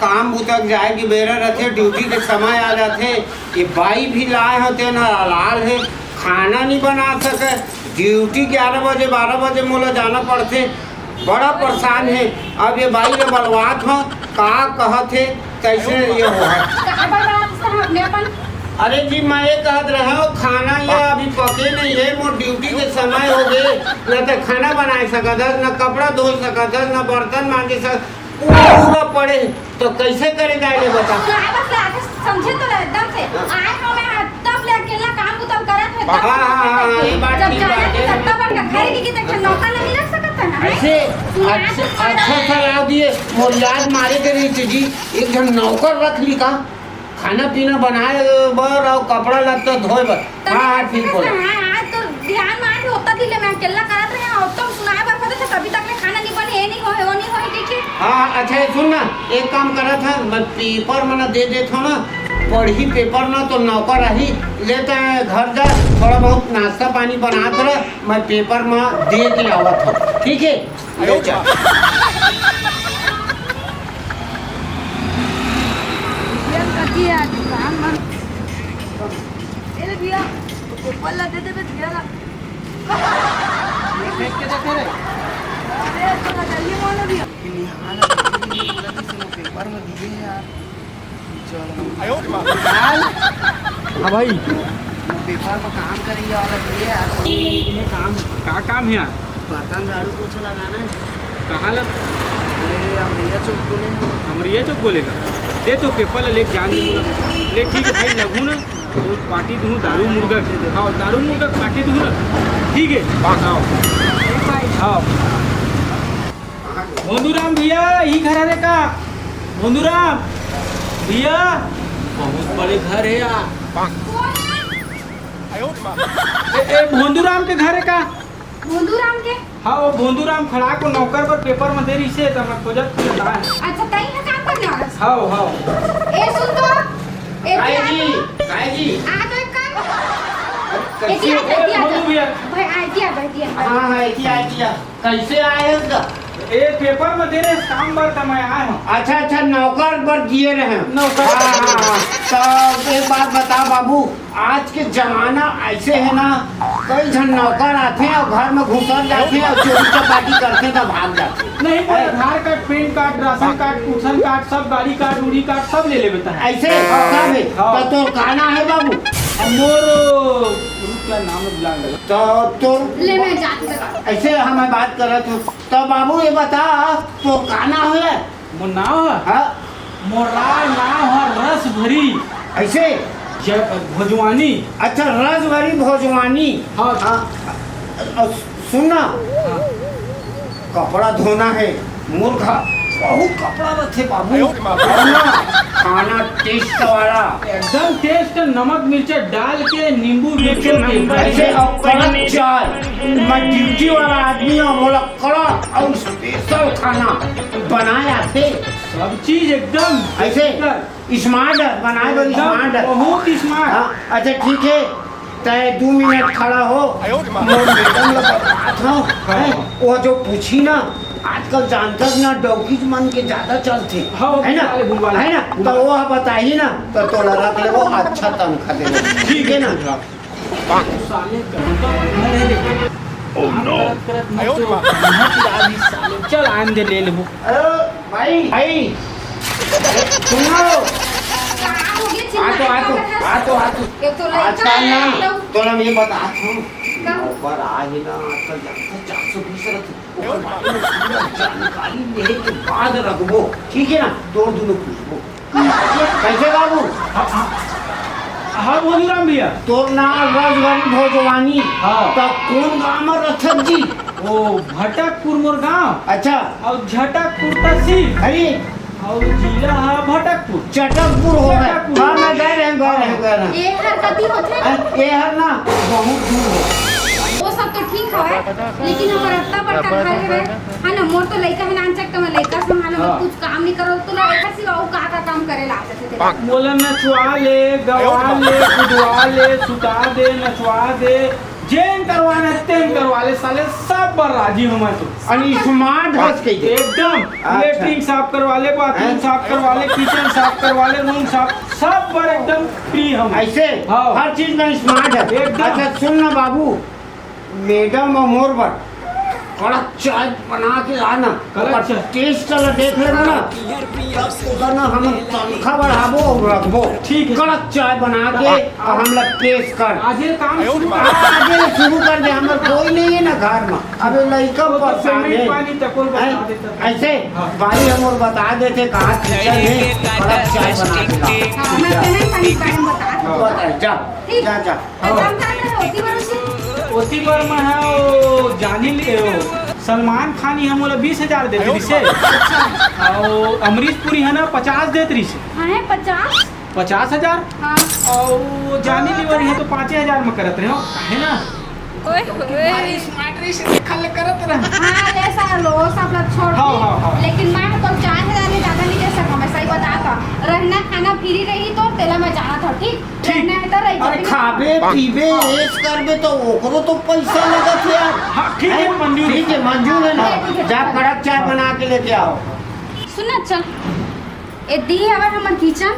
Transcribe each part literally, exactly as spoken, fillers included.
काम बुता के जाए के बेरा रथे, ड्यूटी के समय आ जाथे। ये बाई भी लाए होते ना, लाल है, खाना नहीं बना सके। ड्यूटी ग्यारह बजे, बारह बजे मोला जाना पड़थे, बड़ा परेशान है। अब ये बाई ले बलवात हो, का कहत है, कैसे ये हो। का बलवात हो अपने अपन? अरे जी, मैं ये कहत रहा हूँ, खाना ये अभी पके नहीं है, मोर ड्यूटी के समय हो गए, न तो खाना बनाए सकत हस, न कपड़ा धो सकत हस, न बर्तन मांजे सकत, पूरा पड़े, तो कैसे करे जाए, ये बता। सुनाए बस ले आके समझे तो ले एकदम से। आए हो मैं तब ले अकेला काम को तब करत है, तब हाँ, हाँ, हाँ, ये बात जब ठीक जाने बात के है। तब तब बन के घर की, की तक नौकर नहीं रख सकत है ना। ऐसे सुनाए अच्छा, तो अच्छा सलाह दिए, मोर याद मारे के रही थी जी, एक जन नौकर रख ली का? खाना पीना बनाए बर अउ कपड़ा लत्ता धोए बर। तभी हाँ, हाँ, ठीक बोला। हाँ, आज तो ध्यान में आके ओत्ता दिन ले मैं अकेला करत रहे, अब तो सुनाए बर पता था, तभी तक ले खाना नहीं बने, ये नहीं होए, वो नहीं होए, ठीक है? हाँ, अच्छा, ये सुन ना, एक काम करत हन, मैं पेपर में ना दे देत हूँ ना, पढ़ी पेपर ना तो नौकर आही, लेता है घर जा, थोड़ा बहुत नाश्ता पानी बनात रह, मैं पेपर में दे के आवत हूँ, ठीक है? ले जा। भैया, कथी है आज काम बंद? ए रे भैया, पेपर ला दे देबे भैया ला। ये फेंक के देखे रे। अरे, थोड़ा जल्दी मानो भैया। कि निहाल अभी बोला कि से पेपर में दिए यार। चल। हाँ भाई। पेपर में काम करेंगे और ये यार। ये काम, का काम है यार? बर्तन झाड़ू पोछा लगाना है। कहाँ लग? अरे, अमरिया चौक बोले हैं। अमरिया चौक बोलेगा? दे तो पेपर ले जान दे। ले ठीक है भाई, लगू ना। तो पार्टी दूँ दारू मुर्गा। हाँ, दारू मुर्गा पार्टी दूँ ना। ठीक है। हाँ। हाँ। भोंदूराम भैया, ई घर हरे का? भोंदूराम भैया, बहुत बड़े घर है यार। ए, ए, भोंदूराम के घर है का? भोंदूराम के? हाँ, वो भोंदूराम खड़ा को नौकर बर पेपर में दे रही से, तो मैं खोजत खोजत आया। अच्छा, तई है काम करने वाला? हाँ, हाँ। ए, सुन तो। ए, काय आ जी, तो। काय जी? आ तो एक काम। कैसे? ए, जी, आ जा, ए, जी, आ जा। भोंदू भैया। भाई, आ, जी, आ, भाई, जी, आ, भाई। हाँ, हाँ, ए, जी, आ, जी, आ। कैसे आए हो तो? ए, पेपर में दे रहे काम बर त मैं आए हूँ। अच्छा, अच्छा, नौकर बर दिए रहे हो। नौकर। हाँ, हाँ, हाँ। तो एक बात बता बाबू, आज के जमाना ऐसे है ना, कई झन नौकर आथे और घर में घुसर जाथे और चोरी चपाटी करथे तो भाग जाथे। नहीं, मोर है? Aadhaar card, PAN card, ration card, cushion card, सब गाड़ी कार्ड, उड़ी कार्ड, सब ले लेबे तैं। ऐसे हाँ, सब है। हाँ। तो तोर का नाम है बाबू? मोर, रुक, क्या नाम है, भुला गया। तो तोर ले, मैं जाती हूँ। ऐसे हमें बात करत हो। तो बाबू, ये बता, तोर का नाम है? मोर नाम है? हाँ। मोर नाम है रस भरी। ऐसे? जय भोजवानी। अच्छा, रस भरी भोजवानी। हाँ। हाँ। और सुन ना, हाँ। कपड़ा धोना है, मूर्खा, बहुत कपड़ा रथे बाबू। अरे बाप रे। और ना, खाना टेस्ट वाला। एकदम टेस्ट, नमक मिर्चा डाल के, नींबू मिर्चा के। ऐसे अब कड़क चाय, मैं ड्यूटी वाला आदमी हूँ, मोला कड़क और स्पेशल खाना बनाए आथे। सब चीज एकदम ऐसे स्मार्ट है, बनाए बर एकदम स्मार्ट है। बहुत स्मार्ट। हाँ, अच्छा ठीक है, तय दू मिनट खड़ा हो। आयो रे माँ। मोर मैडम ला बतात हूँ, हाँ। हैं? वो जो पूछी ना, आजकल जानथस ना, डौकीज मन के ज्यादा चलथे, हाँ, है ना? बुलवा ले, बुलवा ले। है ना? तो वो बताही ना, तो तोला रख ले, वो अच्छा तनखा दे दे। ठीक है ना? हाँ। साले गंदा घर है रे। Oh no। करत, करत मत आयो रे बाप। मत यार, इस साले। चल, आन दे, ले लेबो। अरे भाई, भाई, सुनो। आ तो, आ तो, आ तो, आ तो। एक तो लड़का आजकल ना, है, तो तोला मैं बता हूँ। का? ऊपर आ ही ना, आजकल जानथस, चार सौ बीस रखते। ओकर बारे में पूरा जानकारी लेहे के बाद रखबो, ठीक है ना? तोर दुनो पूछबो। कैसे बाबू? हाँ, हाँ। हाँ, भोजूराम भैया। तोर नाम रसभरी भोजवानी। हाँ। त कौन गांव में रथत जी? ओ, भटकपुर मोर गांव। अच्छा। और झटकपुर तहसील। अरे। और जिला है भटकपुर। चटकपुर हो गए। चटकपुर। हाँ, मैं गए रहे, गए रहे, गए रहे। ए हर कति होथे? अरे, ए हर ना, बहुत दूर हो। वो सब तो ठीक है, लेकिन हमर अत्ता बड़का घर है, है ना? मोर तो लइका है नानचक, तो मैं लइका संभालो, मैं हाँ। कुछ काम नहीं करो, तो ना एकर सिवा अउ का, का काम करे ला आ जाथे तेला? मोला नचवा ले, गवा ले, कुदवा ले, सुता दे, नचवा दे, जेन करवाना हे, तेन करवा ले साले, सब बर राजी हंव मैं तो। अउ स्मार्ट हस कहिके। एकदम। अच्छा। लेटरिन साफ करवा ले, बाथरूम हैं? साफ करवा ले, किचन साफ करवा ले, रूम साफ, सब बर एकदम फ्री हंव। अइसे? हाँ। हर चीज में स्मार्ट हस। एकदम। अच्छा सुन ना बाबू, मैडम अउ मोर बर कड़क चाय बना के ला ना। कड़क ओकर चाय। टेस्ट ला देख लेबो ना, तब ओकर ना हमन तनखा बढ़ाबो अउ रखबो। ठीक हे। कड़क चाय बना के अउ हमला पेश कर। आज ये काम शुरू कर। आज ये शुरू कर दे, हमर कोई नहीं हे ना घर में। अबे लइका वो तो परेशान पेमेंट हे। पानी तको बता हैं? देता था। अइसे हाँ। बारी हमर बता देथे कहाँ किचन हे, कड़क चाय बना के ला। हाँ, मैं पेमेंट पानी के बारे में बता दूँ। बता, जा, ठीक। जा, जा। हाँ। काम करना है, ओती बर से। ओती बर मैं हा, वो जानी ले, वो सलमान खान ही हमोला बीस हजार देत रिहिसे। अच्छा। अउ अमरीश पुरी हे ना, पचास देत रिहिसे। हाँ, है पचास। पचास हजार? हाँ। अउ जानी लीवर हे तो पाँचे हजार में करत रहे हो, काहे ना? ओए होए। भारी स्मार्ट रहिसे, देखा ले करत रहे। हाँ, ले सालो, सब ला छोड़ हाँ, के। हाँ, हाँ। लेकिन मैं तो चार हजार ले ज्यादा नहीं दे सकता, मैं सही बताता। रहना खाना फ्री रही तो तेला मैं जाना था, ठीक? ठीक। रहना है तो रही, अरे जब भी खाबे, पीबे, ऐश करबे तो ओकरो तो पैसा लगत हे यार। हाँ, ठीक है, हैं? मंजूर। ठीक है, मंजूर है ना। ठीक है, ठीक है। जा कड़क चाय बना के लेके आओ। सुन ना, चल। ए दी हवे हमर किचन।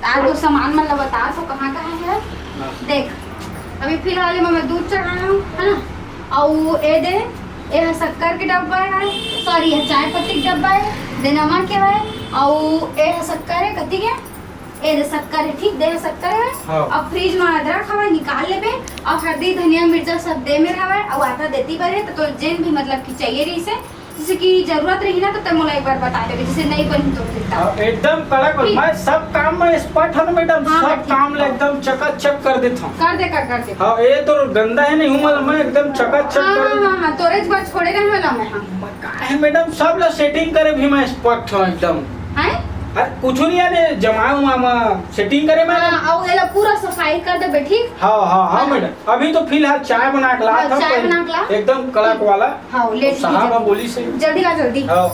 आज तो सामान मन ला बता तो कहाँ कहाँ है। हाँ। देख, अभी फिलहाल एमा मैं दूध चढ़ाया हूँ, है ना? अउ ए दे, ए ह शक्कर के डब्बा है, सॉरी, ये चाय पत्ती के डब्बा है, दे नमक के है, अउ ए ह शक्कर है, कथी के? ए दे शक्कर है, ठीक, दे ह शक्कर है। हाँ। अब फ्रिज में अदरक हवय, निकाल लेबे, अउ हल्दी, धनिया, मिर्चा सब दे में हवय, अउ आधा देती बर है, तो, तो जेन भी मतलब कि चाहिए रहिसे, जैसे कि जरूरत रही ना, तो तब मोला एक बार बता देबे, जैसे नहीं बनी तो फिर तब। हाँ, एकदम कड़क। ठीक। मैं सब काम में एक्सपर्ट हूँ मैडम, हाँ, सब ठीक। काम ला एकदम चकाचक कर देता हूँ। कर दे, कर, कर दे। हाँ, ये तो गंदा है नहीं हूँ, मतलब मैं एकदम चकाचक हाँ, कर हाँ, देता हूँ। हाँ, हाँ, तोरे एक बार छोड़े रहने वाला मैं, हाँ। मैं का है मैडम, सब ला सेटिंग करे भी मैं एक्सपर्ट हूँ एकदम। हैं? अरे कुछ नहीं यार, ये जमाए हुआ मैं सेटिंग करे मैं। हाँ, अउ ये ला पूरा सफाई कर देबे, ठीक? हाँ, हाँ, हाँ हाँ। मैडम, अभी तो फिलहाल चाय बना के ला हाँ, था, चाय पर बना के ला। एकदम कड़क वाला। हाँ, ले, साहब, ठीक है। अब बोली से। जल्दी ला, जल्दी। हाँ।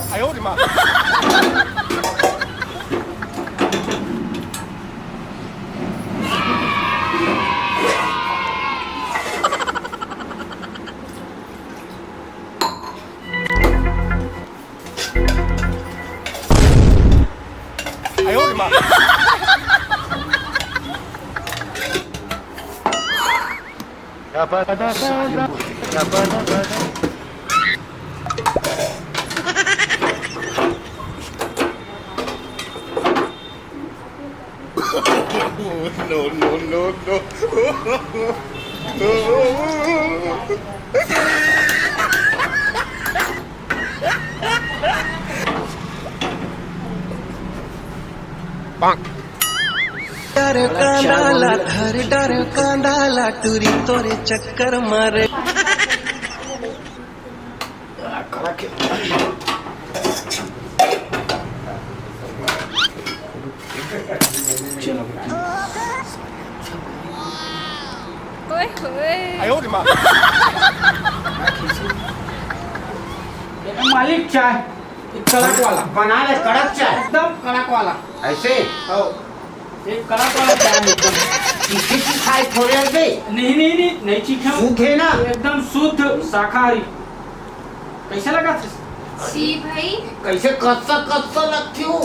No, no, no, no। डर कांदा ला, धर डर कांदा ला, टूरी तोरे चक्कर मारे। ओए होए। मालिक चाय, एक कड़क वाला। बना ले कड़क चाय। एकदम कड़क वाला। ऐसे? हाँ। एक कड़क वाला चाय एकदम। किसी की खाए थोड़े बे? नहीं, नहीं, नहीं, नहीं चीखे। शुद्ध है ना? एकदम शुद्ध शाकाहारी। कैसे लगा? छी भाई। कैसे कस्सा कस्सा लगती हो?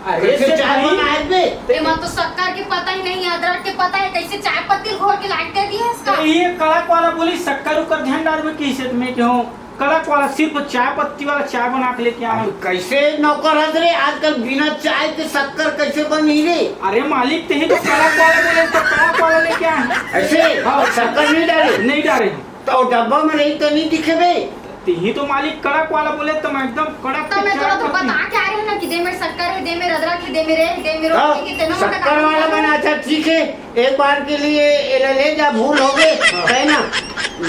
अरे कैसे से चाय भाई। बनाए बे? एमा तो शक्कर के पता ही नहीं है, अदरक के पता है, कैसे चाय पत्ती घोर के लाके दे दिया इसका? तो ये कड़क वाला बोली, शक्कर उक्कर ध्यान डालबे कैसे तुम्हें क्यों? कड़क वाला, सिर्फ चाय पत्ती वाला चाय बना के लेके आए। अब कैसे नौकर हस रे, आजकल बिना चाय के शक्कर कैसे बनही रे? अरे मालिक, तेही तो कड़क वाला बोले, तो कड़क वाला लेके आए। ऐसे? हाँ। शक्कर नहीं डाले? नहीं डाले। तो डब्बा में नहीं तो नहीं दिखे बे? तेही तो मालिक कड़क वाला बोले, तो मैं एकदम कड़क तो के मैं चाय तोला तो पत्ती। बता के आ रही हूँ ना कि दे में शक्कर है, दे में अदरक है, दे में रे, दे में हाँ, रोटी के, तेना शक्कर वाला बना, अच्छा ठीक है। एक बार के लिए एला ले जा, भूल हो गए, हाँ। है ना?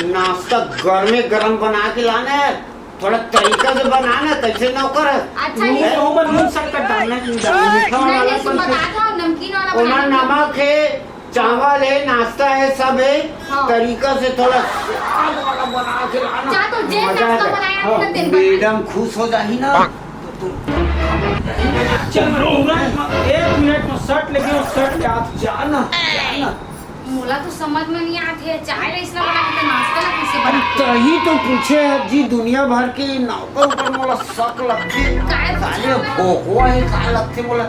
नाश्ता गर्मे गर्म बना के लाना है, थोड़ा तरीका से बनाना, कैसे नौकर है? अच्छा, नून, ये नून, नून शक्कर डालना है कि नहीं डालना है? मीठा वाला नहीं, नहीं, कौन सा? बता दो, नमकीन वाला ओमा बना दो। नमक है, चावल है, नाश्ता है, सब है, हाँ। तरीका से थोड़ा स्वाद वाला बना के लाना। जा तो जे मजा आ नाश्ता जाए। बनाया हाँ। था दिन भर। मैडम खुश हो जाही ना। चल, मैं तुरंत म-, एक मिनट में शर्ट लेके आऊँ, शर्ट के हाथ जाना, जाना। मोर ला तो समझ में नहीं आत हे, चाय ला इसला बना के तो नाश्ता ला कैसे अरे बना? तही तो पूछे हे जी, दुनिया भर के नौकर ऊपर मोला शक लगथे। काय पूछे साले हे? भोकवा हे का लगथे मोला,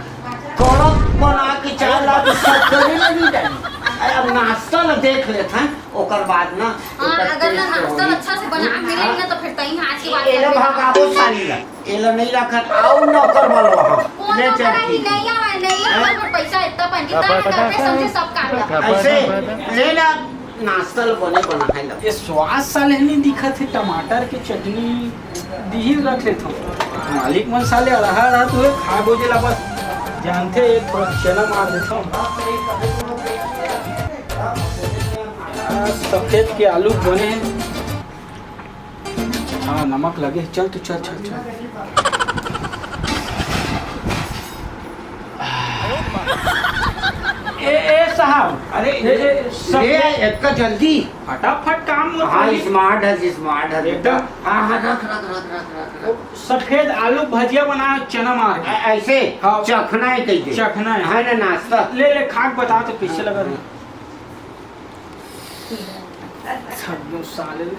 कड़क बना के चाय ला तो सब करे लगी जानी। अरे अब नाश्ता ला देख लेत हन, ओकर बाद ना हाँ, ओकर अगर ना taste नाश्ता होही। अच्छा से बना के मिले हाँ। ना तो फिर तही हाथ की बात एला कर लेना। भगाबो साली ला। एला नहीं रखन, आऊ नौकर बलवा हम। कौन ले नौकर चल है? ठीक। नहीं आवे, नहीं आवे, हैं? पर पैसा इतना बन जितना है, घर पे समझे सब काम ला। ऐसे ले ना, नाश्ता ल बने बना है लो। ये स्वाद साले नहीं दिखत हे, टमाटर के चटनी दिही रख लेत हूँ। मालिक मन साले अड़हा अड़हा तो खा बोजे ला बस जानथे, ये थोड़ा चना मार देत हूँ। आ, सफेद के आलू बने हैं। हाँ, नमक लगे। चल तू, चल, चल, चल। ए, ए, साहब। अरे, ए, ए, सब ले, इतना जल्दी? फटाफट काम मत हाँ, करी। Smart है, smart है। एकदम। हाँ, हाँ, रख, रख, रख। सफेद आलू भजिया बना, चना मार के। ऐ-, ऐसे? हाँ। चखना है कह दे। चखना है। है ना, नाश्ता? ले, ले, खा के बता तो कैसे लगा। हाँ। छब्बीस साल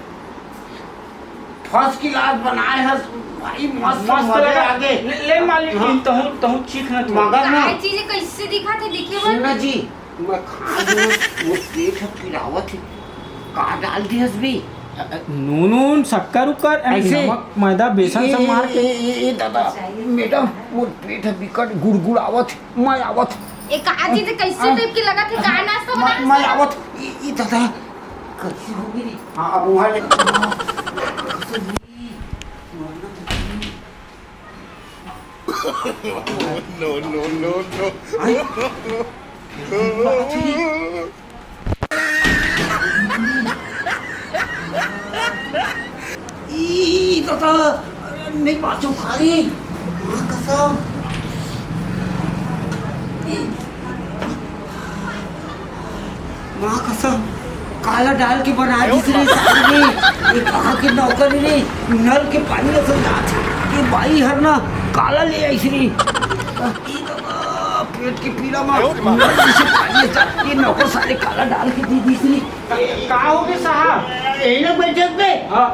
first class बनाए हस भाई, मस्त मस्त मजा लगा। आ गे। ले, ले मालिक, हाँ। तहूँ, तहूँ चीख ना तू। मगर ना। काय चीज कैसे दिखा थे, दिखे बर? सुन ना जी, मैं खा दूँ, वो पेट ह पिरावत हे। का डाल दिहस बे? अ, अ, नून, नून, शक्कर उक्कर, अ, ऐसे? नमक, मैदा, बेसन ये, सब ये, मार के। ये, ये, ये दादा, मैडम, मोर पेट ह बिकट गुड़गुड़ावत हे। मैं आवत। एक आजी तो कैसे आ, टाइप के लगत हे, का नाश्ता मैं, बना मैं सकत? आवत। ई, ई दादा, कैसे हो गई? हाँ, अब वहाँ ले। No, no, no, no। आई। ई दादा, नहीं बाचो खाली। माँ कसम। ई, माँ कसम, काला डाल के बना दिस रे साले। ये कहाँ के नौकर रे? नल के पानी असन जात हे। ये बाई हर ना काला ले आइस रे। ई दादा, पेट के पीड़ा मा नल जैसे पानी जात हे। ये नौकर साले काला डाल के दे दिस रे। का, का हो गे साहब? यही ना बैठक पे? हाँ।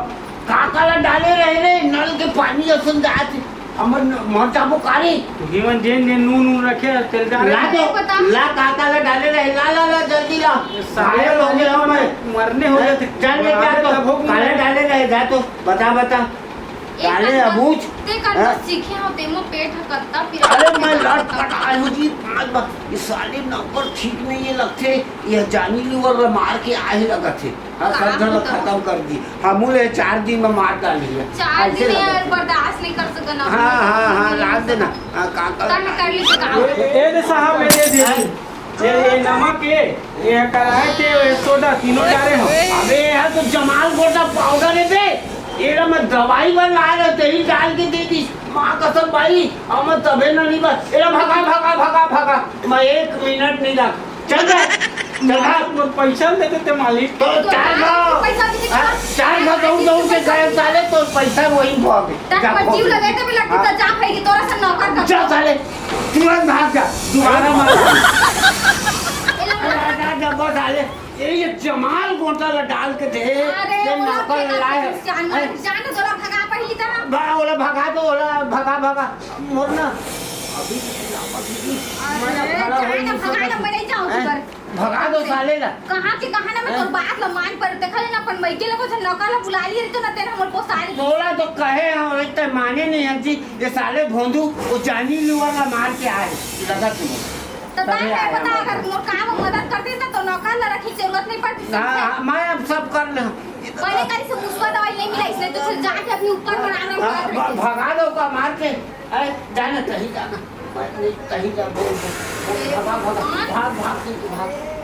का काला डाले रहे रे, नल के पानी असन जात हे। हमर न-, मर जाबो का रे? तुही मन जेन जेन नून नून रखे हे, तेल डाले। ला तो, बता। ला का काला डाले रहे, ला, ला, ला, जल्दी ला। साले घायल हो गया मैं। मरने हो गए थे। चल, ले जा तो, तब हो गया। काला डाले रहे, जा तो, बता, बता। एक डाले बात अबूझ। ते कर हाँ? सीखे हो, ते मो पेट ह कत्ता पिरा अरे के मैं जाता लटपट था। आलू जी, पाँच बार, ये साले नौकर ठीक नहीं है लगथे, ये जानी लीवर ला मार के आहे लगत हे। हाँ, सब काम झन ला होता। खतम कर दी। हमू ले चार दिन में मार डाली है। चार ऐसे दिन लगत यार हे। बर्दाश्त नहीं कर सकना। हाँ, हाँ, हाँ, लाद देना। हाँ, का कर तन कर ली तो काम। ए, ए रे साहब, मैं दे दे। हाँ। ये, ये नमक, ये, ये कराए थे, ये सोडा, तीनों डाले हो। अबे यार, तो जमाल गोटा पाउडर है बे। एला मैं दवाई बर लाए रहे, तेही डाल के दे दी। माँ कसम भाई, अब मैं तबे न नहीं बस। एला भगा, भगा, भगा, भगा। मैं एक मिनट नहीं लग। चल बे, चल भाग। तो पैसा दे देते मालिक। तो चार भाग। पैसा दे दे। हाँ, चार भाग दौड़ दौड़ के गए साले, तो पैसा वही भाग। तक जा पर जीव खोल। लगे तो भी लगती हाँ। तो जा भाई, तोरा से नौकर कर। जा साले, तुरंत भाग जा, दोबारा मत आ। एला अरे, हटा डब्बा साले। ये, ये जमाल गोटा ला डाल के दे, अरे, ये ओला नौकर फेंका लाए। तो जान, हैं? जान दो, ओला भगा पहली तरह। बा, ओला भगा दो, ओला भगा, भगा। मोर ना, अभी लापत ही, अरे, मैं खड़ा जाए होई ना, नहीं भगा सकत। ना, मैं नहीं जाऊँ हैं? उधर। भगा दो साले ला। कहाँ के कहाँ ना, मैं हाँ? तोर बात ला मान पर, देखा ना, अपन मइके ला कुछ नौकर ला बुला लिए रही तो ना, तेरा हमर पोसारी। बोला तो कहे हम, एक तो माने नहीं है जी, ये साले भोंदू, वो जानी लीवर ला मार के आए, लगा तुम्हें। तो तबे तार आया पता, हमारे अगर मोर काम में मदद करते ना, तो नौकर ला रखे की जरूरत नहीं पड़ती, हाँ, समझे? हाँ, मैं अब सब कर ले। पहले कहीं से मुसवा दवाई नहीं मिला, इसलिए तो फिर जाके अपने ऊपर में आराम हाँ, कर भ-, भगा दो का मार के। अरे, जाना, तही जाना। मैं नहीं, तही जा, बोल, बोल, बोल, भगा, भगा, भाग, भाग, भाग, भाग।